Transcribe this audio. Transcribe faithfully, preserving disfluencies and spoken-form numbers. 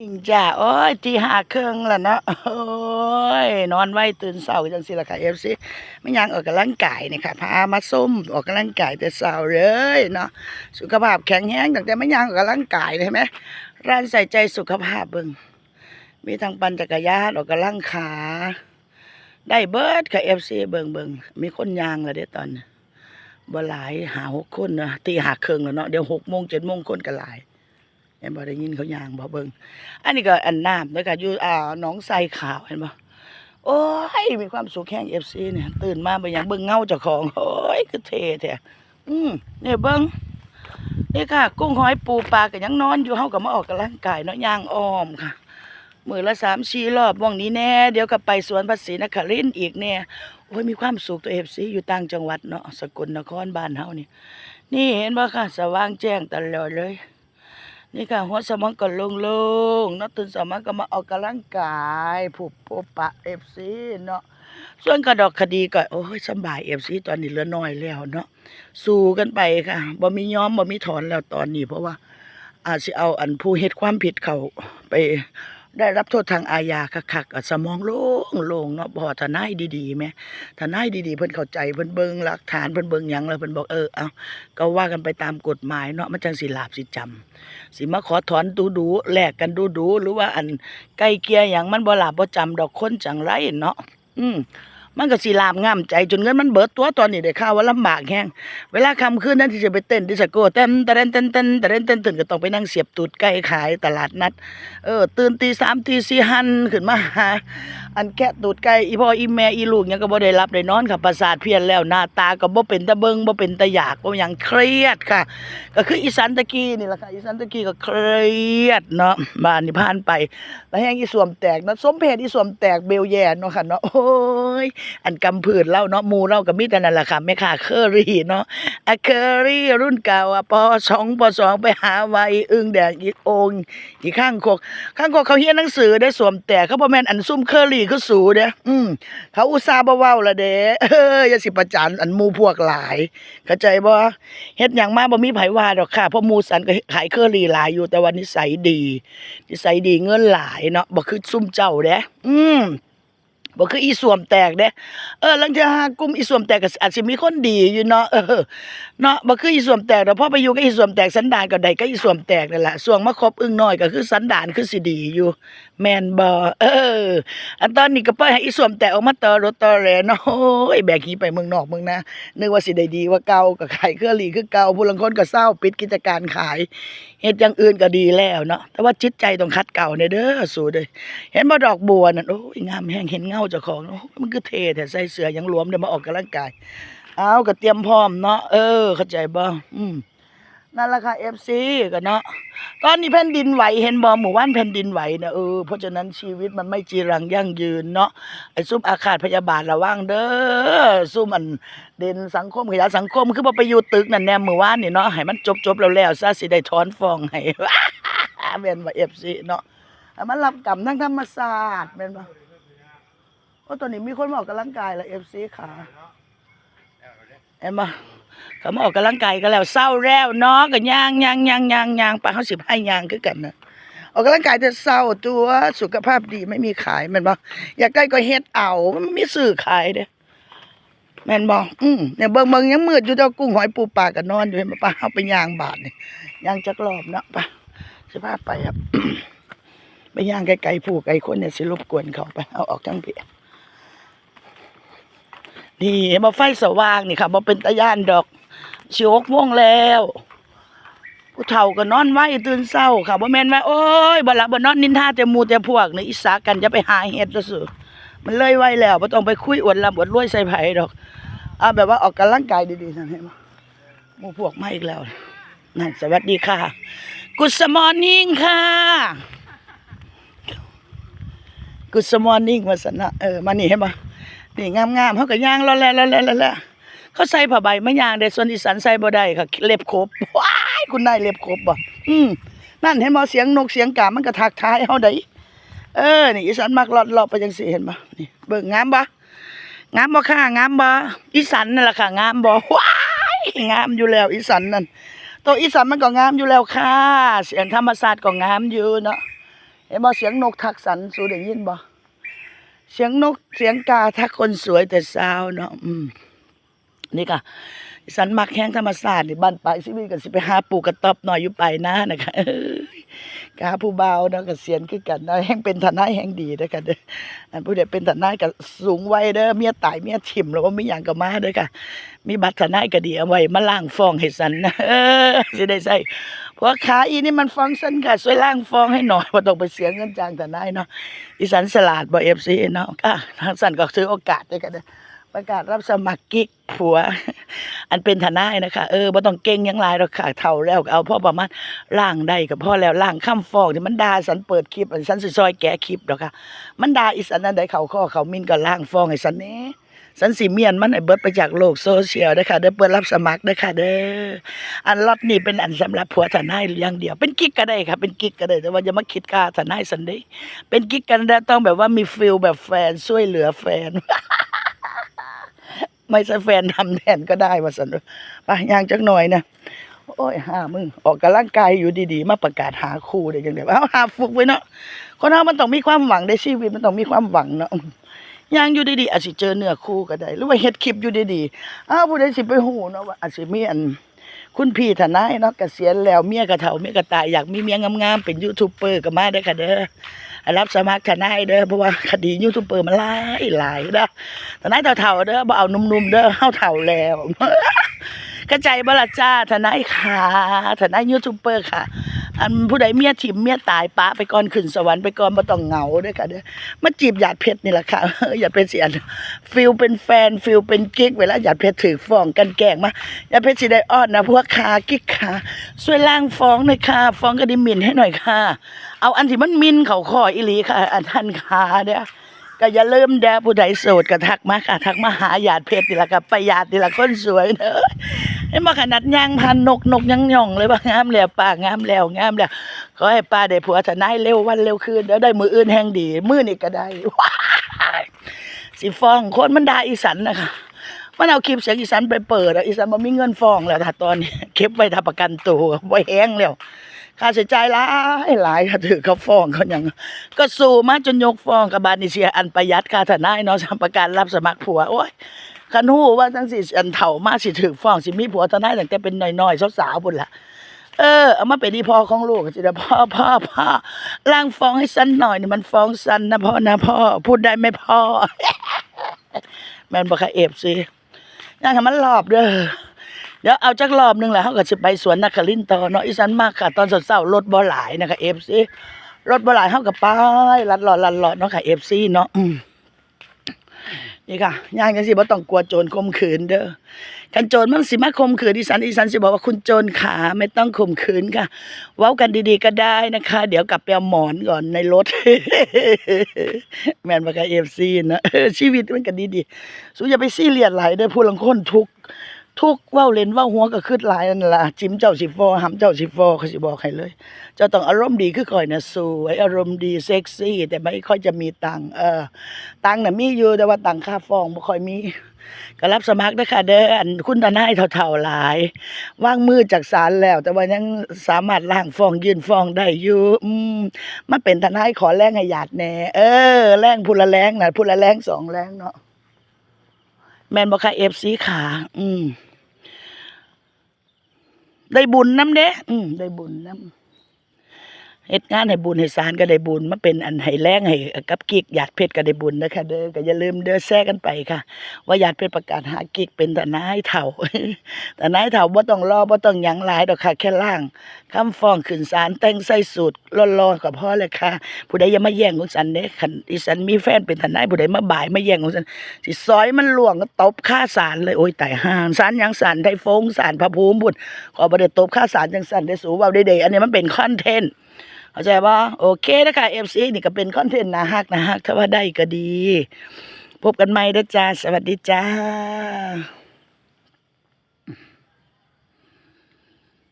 อิงจ้า โอ้ย ตีห้าครึ่งแล้วเนาะ โอ้ย นอนไวตื่นเช้าจังซี่ล่ะค่ะ เอฟซี มาย่างออกกำลังกายนี่ค่ะ พามาส้มออกกำลังกายแต่เช้าเลยเนาะ สุขภาพแข็งแรงตั้งแต่มาย่างออกกำลังกายเลย เห็นไหม ร้านใส่ใจสุขภาพเบิ่ง มีทั้งปั่นจักรยาน ออกกำลังขา ได้เบิดค่ะ เอฟซี เบิ่งเบิ่ง มีคนย่างแล้วเด้ตอนนี้ บ่หลาย ห้าหกคนนะ ตีห้าครึ่งแล้วเนาะ เดี๋ยวหกโมง เจ็ดโมงคนก็หลาย เห็นบ่ ได้ยินเขาย่างบ่ เบิ่ง อันนี้ก็อันน้ำเด้อค่ะ อยู่ อ่า หนองไซขาว เห็นบ่ โอ้ย มีความสุขแฮง เอฟซี เนี่ย ตื่นมาบ่หยัง เบิ่งเงาเจ้าของ โอ้ย คือเท่แท้ อืม เนี่ยเบิ่ง นี่ค่ะ กุ้งหอยปูปลาก็ยังนอนอยู่ เฮาก็มาออกกำลังกายเนาะ ย่างอ้อมค่ะ มื้อละสามสี่รอบ หม่องนี้แน่ เดี๋ยวก็ไปสวนพระศรีนครินทร์อีกแน่ โอ้ย มีความสุขตัว เอฟซี อยู่ต่างจังหวัดเนาะ สกลนครบ้านเฮานี่ นี่เห็นบ่คะ สว่างแจ้งตลอดเลย นี่ค่ะ หัวสมองก็โล่งๆเนาะ ตื่นเช้ามาก็มาออกกำลังกาย พุบปะ เอฟซี เนาะ ส่วนกระดอกคดีก็ โอ้ย สำบาย เอฟซี ตอนนี้เหลือน้อยแล้วเนาะ สู้กันไปค่ะ บ่มียอม บ่มีถอนแล้วตอนนี้ เพราะว่าอาจสิเอาอันผู้เฮ็ดความผิดเขาไปได้รับโทษทางอาญาคักๆ ก็สมองโล่งๆเนาะ พอทนายดีๆแหม ทนายดีๆ เพิ่นเข้าใจ เพิ่นเบิ่งหลักฐาน เพิ่นเบิ่งหยังแล้ว เพิ่นบอก เออ เอา ก็ว่ากันไปตามกฎหมายเนาะ มันจังสิหลาบสิจำ สิมาขอถอนดูๆ แลกกันดูๆ หรือว่าอันไกล่เกลี่ยหยัง มันบ่หลาบบ่จำดอก คนจังไรเนาะ อืม มันก็สิหลาบง่ำใจจนเงินมันเบิดตัว ตอนนี้ได้ข่าวว่าลำบากแฮง เวลาค่ำคืนนั้นที่จะไปเต้นดิสโก้ เต้น เต้น เต้น เต้น เต้น เต้น เต้น ก็ต้องไปนั่งเสียบตูดไก่ขายตลาดนัด เออ ตื่นตีสามตีสี่ หันขึ้นมาหา อันแคะตูดไก่ อีพ่ออีแม่อีลูกหยังก็บ่ได้หลับได้นอนค่ะ ประสาทเพี้ยนแล้ว หน้าตาก็บ่เป็นตาเบิ่ง บ่เป็นตาอยาก บ่หยัง เครียดค่ะ ก็คืออีสันตะกี้นี่ล่ะค่ะ อีสันตะกี้ก็เครียดเนาะ บ้านนี่ผ่านไป แล้วแฮงอีส้วมแตกเนาะ สมเพชอีส้วมแตกเบลแย่เนาะค่ะเนาะ โอ้ย อันกำพืชเล่าเนาะ หมู่เล่าก็มีแต่นั่นล่ะค่ะ แม่ค้าเคอรี่เนาะ อะ เคอรี่รุ่นเก่าอะ ป.สอง ป.สอง ไปหาไวอึ่งแดง อีโอ่ง อีข้างคก ข้างคกเขาเฮียนหนังสือเด้ ส้วมแตก เขาบ่แม่นอันซุ่มเคอรี่คือสูเด้ อืม เขาอุตส่าห์บ่เว้าละเด้ เออ อย่าสิประจานอันหมู่พวกหลาย เข้าใจบ่ เฮ็ดหยังมาบ่มีไผว่าดอกค่ะ เพราะหมู่สันก็ขายเคอรี่หลายอยู่ แต่ว่านิสัยดี นิสัยดี เงินหลายเนาะ บ่คือซุ่มเจ้าเด้ อืม บ่คืออีส้วมแตกเด้ เออ ลางเทื่อหากลุ่มอีส้วมแตกก็อาจสิมีคนดีอยู่เนาะ เออ เนาะ บ่คืออีส้วมแตกดอก พอไปอยู่กับอีส้วมแตก สันดานก็ได้กับอีส้วมแตกนั่นล่ะ ช่วงมาคบอึ่งน้อยก็คือสันดานคือสิดีอยู่ แม่นบ่ เออ อันตอนนี้ก็ปล่อยให้อีส้วมแตกออกมาตอรถตอแหลเนาะ โอ้ย แบกหีไปเมืองนอกเมืองนา นึกว่าสิได้ดีกว่าเก่า ก็ขายเคอรี่คือเก่า ผู้ลางคนก็เซา ปิดกิจการขาย เฮ็ดอย่างอื่นก็ดีแล้วเนาะ แต่ว่าจิตใจต้องขัดเกลาแหน่เด้อ สูเด้อ เห็นบ่ดอกบัวนั่น โอ้ย งามแฮง เห็นเงาเจ้าของ โอ้ย มันคือเท่แท้ ใส่เสื้อหยังหลวมเด้ มาออกกำลังกาย อ้าว ก็เตรียมพร้อมเนาะ เออ เข้าใจบ่ อืม นั่นล่ะค่ะ เอฟซี ก็เนาะ ตอนนี้แผ่นดินไหว เห็นบ่ หมู่บ้านแผ่นดินไหวนะ เออ เพราะฉะนั้นชีวิตมันไม่จีรังยั่งยืนเนาะ ไอ้ซุมอาฆาตพยาบาทระวังเด้อ ซุมอันเด่นสังคม ขยะสังคม คือบ่ไปอยู่ตึกนั่นแหน่ มื้อวานนี่เนาะ ให้มันจบๆแล้วๆซะ สิได้ถอนฟ้องให้ แม่นบ่ เอฟซี เนาะ ให้มันรับกรรมทางธรรมชาติ แม่นบ่ โอ้ ตอนนี้มีคนมาออกกำลังกายแล้ว เอฟซี ขา เห็นบ่ เขามาออกกำลังกายกันแล้ว เช้าแล้วเนาะ ก็ย่างย่างย่างย่างย่างไป เฮาสิพาย่างคือกันนะ ออกกำลังกายแต่เช้าตัว สุขภาพดีไม่มีขาย แม่นบ่ อยากได้ก็เฮ็ดเอา มันมีซื้อขายเด้ แม่นบ่ อืม เนี่ย เบิ่งๆ ยังมืดอยู่ แต่ว่ากุ้งหอยปูปลาก็นอนอยู่ เห็นบ่ ไป เฮาไปย่างบาดนี่ ย่างจักรอบเนาะ ไป สิพาไปครับ ไปย่างไกลๆ ผู้ไกลคนเนี่ย สิรบกวนเขา ไป เอาออกทางพี้ นี่ เห็นบ่ ไฟสว่างนี่ค่ะ บ่เป็นตาย้านดอก สิหกโมงแล้ว ผู้เฒ่าก็นอนไว ตื่นเช้าค่ะ บ่แม่นว่า โอ้ย บ่หลับบ่นอน นินทาแต่หมู่แต่พวกนี่ อิจฉากัน อย่าไปหาเฮ็ดเด้อสู มันเลยไวแล้ว บ่ต้องไปคุยอวดร่ำอวดรวยใส่ไผดอก เอาแบบว่าออกกำลังกายดีๆ นั่น เห็นบ่ หมู่พวกมาอีกแล้ว นั่น สวัสดีค่ะ Good morning ค่ะ Good morning ว่าซั่นเนาะ เออ มานี่ เห็นบ่ นี่งามๆ เฮาก็ย่างเลาะแล เลาะแล เลาะแล เขาใส่ผ้าใบมาย่างเด้ ส่วนอีสันใส่บ่ได้ค่ะ เล็บขบ ว้าย คุณนายเล็บขบบ่ อืม นั่น เห็นบ่ เสียงนกเสียงกามันก็ทักทายเฮาได้ เออ นี่ อีสันมักเลาะเลาะไปจังซี่ เห็นบ่ นี่ เบิ่ง งามบ่ งามบ่ค่ะ งามบ่ อีสันนั่นล่ะค่ะ งามบ่ ว้าย งามอยู่แล้ว อีสันนั่น ตัวอีสันมันก็งามอยู่แล้วค่ะ เสียงธรรมชาติก็งามอยู่เนาะ เห็นบ่ เสียงนกทักสัน สูได้ยินบ่ เสียงนกเสียงกาทักคนสวยแต่เช้าเนาะ อืม นี่ค่ะ สันมักแฮงธรรมชาตินี่ บั้นปลายชีวิตก็สิไปหาปลูกกระต๊อบน้อยอยู่ปลายนานะคะ เอ้ย ก็หาผู้บ่าวเนาะ เกษียณคือกันนะ แฮงเป็นทนายแฮงดีเด้อค่ะเด้อ อันผู้ใดเป็นทนายก็สูงวัยเด้อ เมียตายเมียถิ่มแล้วบ่มีหยังก็มาเด้อค่ะ มีบัตรทนายก็ดี เอาไว้มาล้างฟ้องให้สัน เออ สิได้ใช้ ผัวขา อีนี่มันฟ้องสันค่ะ ช่วยล้างฟ้องให้หน่อย บ่ต้องไปเสียเงินจ้างทนายเนาะ อีสันฉลาดบ่ เอฟซี เนาะ ค่ะ ทางสันก็ถือโอกาสเด้อค่ะเด้อ ประกาศรับสมัครกิ๊กผัว อันเป็นทนายนะคะ เออ บ่ต้องเก่งหยังหลายดอกค่ะ เฒ่าแล้วก็เอาพอประมาณ ล้างได้ก็พอแล้ว ล้างคำฟ้องที่มันด่าสัน เปิดคลิป อันสันสิซอยแก้คลิปดอกค่ะ มันด่าอีสันอันใดเข้าข้อเข้าหมิ่นก็ล้างฟ้องให้สันแหน่ สันสิเมียนมันให้เบิดไปจากโลกโซเชียลเด้อค่ะเด้อ เปิดรับสมัครเด้อค่ะเด้อ อันล็อตนี่เป็นอันสำหรับผัวทนายอย่างเดียว เป็นกิ๊กก็ได้ค่ะ เป็นกิ๊กก็ได้ แต่ว่าอย่ามาคิดค่าทนายสันเด้ เป็นกิ๊กกันแล้วต้องแบบว่ามีฟีลแบบแฟน ช่วยเหลือแฟน ไม่ใช่แฟนทำแทนก็ได้ว่าสัน ไปย่างจักหน่อยนะ โอ้ย หามึง ออกกำลังกายอยู่ดีๆ มาประกาศหาคู่ได้จังได๋ เอาหาฟุกไว้เนาะ คนเฮามันต้องมีความหวังเด้ ชีวิตมันต้องมีความหวังเนาะ ย่างอยู่ดีๆ อาจสิเจอเนื้อคู่ก็ได้ หรือว่าเฮ็ดคลิปอยู่ดีๆ อ้าว ผู้ใดสิไปฮู้เนาะ ว่าอาจสิมีอัน คุณพี่ทนายเนาะ เกษียณแล้ว เมียก็เฒ่า เมียก็ตาย อยากมีเมียงามๆ เป็นยูทูบเบอร์ก็มาเด้อค่ะเด้อ รับสมัครทนายเด้อ เพราะว่าคดียูทูบเบอร์มันหลายหลายเด้อ ทนายเฒ่าๆ เด้อ บ่เอาหนุ่มๆ เด้อ เฮาเฒ่าแล้ว เข้าใจบ่ล่ะจ้า ทนายค่ะ ทนายยูทูบเบอร์ค่ะ อันผู้ใดเมียถิ่มเมียตาย ปะไปก่อน ขึ้นสวรรค์ไปก่อน บ่ต้องเหงาเด้อค่ะเด้อ มาจีบหยาดเพชรนี่ล่ะค่ะ หยาดเพชรสิอัน ฟีลเป็นแฟน ฟีลเป็นกิ๊ก เวลาหยาดเพชรถืกฟ้องกลั่นแกล้งมา หยาดเพชรสิได้อ้อนนะ ผัวขา กิ๊กขา ช่วยล้างฟ้องหน่อยค่ะ ฟ้องคดีหมิ่นให้หน่อยค่ะ เอาอันที่มันหมิ่นเข้าข้ออีหลีค่ะ อันท่านขาเด้อ ก็อย่าลืมเด้อ ผู้ใดโสดก็ทักมาค่ะ ทักมาหาหยาดเพชรนี่ล่ะ ก็ไปหยาดนี่ล่ะ คนสวยเด้อ เห็นบ่ ขนาดย่างผ่านนก นกยังย่องเลยว่า งามแล้วป้า งามแล้ว งามแล้ว ขอให้ป้าได้ผัวทนายเร็ววันเร็วคืนเด้อ ได้มื้ออื่นแฮงดี มื้อนี้ก็ได้ สิฟ้องคนมันด่าอีสันนะคะ มันเอาคลิปเสียงอีสันไปเปิดอะ อีสันบ่มีเงินฟ้องแล้วค่ะ ตอนนี้ เก็บไว้ถ้าประกันตัว บ่แฮงแล้ว ค่าใช้จ่ายหลายหลายค่ะ ถืกเขาฟ้องเขาหยัง ก็สู้มาจนยกฟ้อง ก็บาดนี้สิอันประหยัดค่าทนายเนาะ ประกาศรับสมัครผัว โอ๊ย คันฮู้ว่าจั่งซี้ อันเฒ่ามาสิถืกฟ้อง สิมีผัวทนายตั้งแต่เป็นน้อยๆ สาวๆ พุ้นล่ะ เออ เอามาเป็นอีพ่อของลูก สิได้ พ่อ พ่อ พ่อ ล้างฟ้องให้สันหน่อยนี่ มันฟ้องสันนะพ่อนะพ่อ พูดได้ไหมพ่อ แม่นบ่คะ เอฟซี ย่างให้มันรอบเด้อ เดี๋ยวเอาจักรอบหนึ่งแหละ เฮาก็สิไปสวนนครินทร์ต่อเนาะ อีสันมากค่ะ ตอนเช้าๆ รถบ่หลายนะคะ เอฟซี รถบ่หลาย เฮาก็ไปลัดเลาะลัดเลาะเนาะค่ะ เอฟซี เนาะ อืม นี่ค่ะ ย่างจั่งซี้บ่ต้องกลัวโจรข่มขืนเด้อ คันโจรมันสิมาข่มขืนอีสัน อีสันสิบอกว่า คุณโจรขา ไม่ต้องข่มขืนค่ะ เว้ากันดีๆ ก็ได้นะคะ เดี๋ยวกลับไปเอาหมอนก่อนในรถ แม่นบ่คะ เอฟซี นะ เออ ชีวิตมันก็ดีๆ สูอย่าไปซีเรียสหลายเด้อ ผู้ลางคนทุกข์ ทุกข์เว้าเล่นเว้าหัวก็คิดหลายนั่นล่ะ จิมเจ้าสิฟอ หำเจ้าสิฟอ เขาสิบอกให้เลย เจ้าต้องอารมณ์ดีคือข้อยนะ สวย อารมณ์ดี เซ็กซี่ แต่ไม่ค่อยจะมีตังค์ เออ ตังค์น่ะมีอยู่ แต่ว่าตังค่าฟ้องบ่ค่อยมี ก็รับสมัครเด้อค่ะเด้อ อันคุณทนายเฒ่าๆหลาย วางมือจากศาลแล้ว แต่ว่ายังสามารถล้างฟ้องยื่นฟ้องได้อยู่ อืม มาเป็นทนายขอแรงให้หยาดแหน่ เออ แรงผู้ละแรงน่ะ ผู้ละแรงสองแรงเนาะ แม่นบ่คะ เอฟซี ขา อืม ได้บุญนำเด้ อืม ได้บุญนำ เฮ็ดงานให้บุญให้ศาลก็ได้บุญ มาเป็นอันให้แรงให้กับกิ๊กหยาดเพชรก็ได้บุญนะคะเด้อ ก็อย่าลืมเด้อ แชร์กันไปค่ะ ว่าหยาดเพชรประกาศหากิ๊กเป็นทนายเฒ่า ทนายเฒ่าบ่ต้องหล่อบ่ต้องหยังหลายดอกค่ะ แค่ล้างคำฟ้องขึ้นศาล แต่งใส่สูทหล่อๆก็พอแล้วค่ะ ผู้ใดอย่ามาแย่งของฉันเด้ คันอีฉันมีแฟนเป็นทนาย ผู้ใดมาบ่ายมาแย่งของฉัน สิซอยมันล่วงก็ตบคาศาลเลย โอ๊ย ตายห่า ศาลหยัง ศาลไทยฟง ศาลพระภูมิพุ้น ขอบ่ได้ตบคาศาลจังซั่นเด้อสู เว้าได้เด้ อันนี้มันเป็นคอนเทนต์ เข้าใจบ่ โอเคนะคะ เอฟซี นี่ก็เป็นคอนเทนต์น่าฮัก น่าฮัก ถ้าว่าได้ก็ดี พบกันใหม่เด้อจ้า สวัสดีจ้า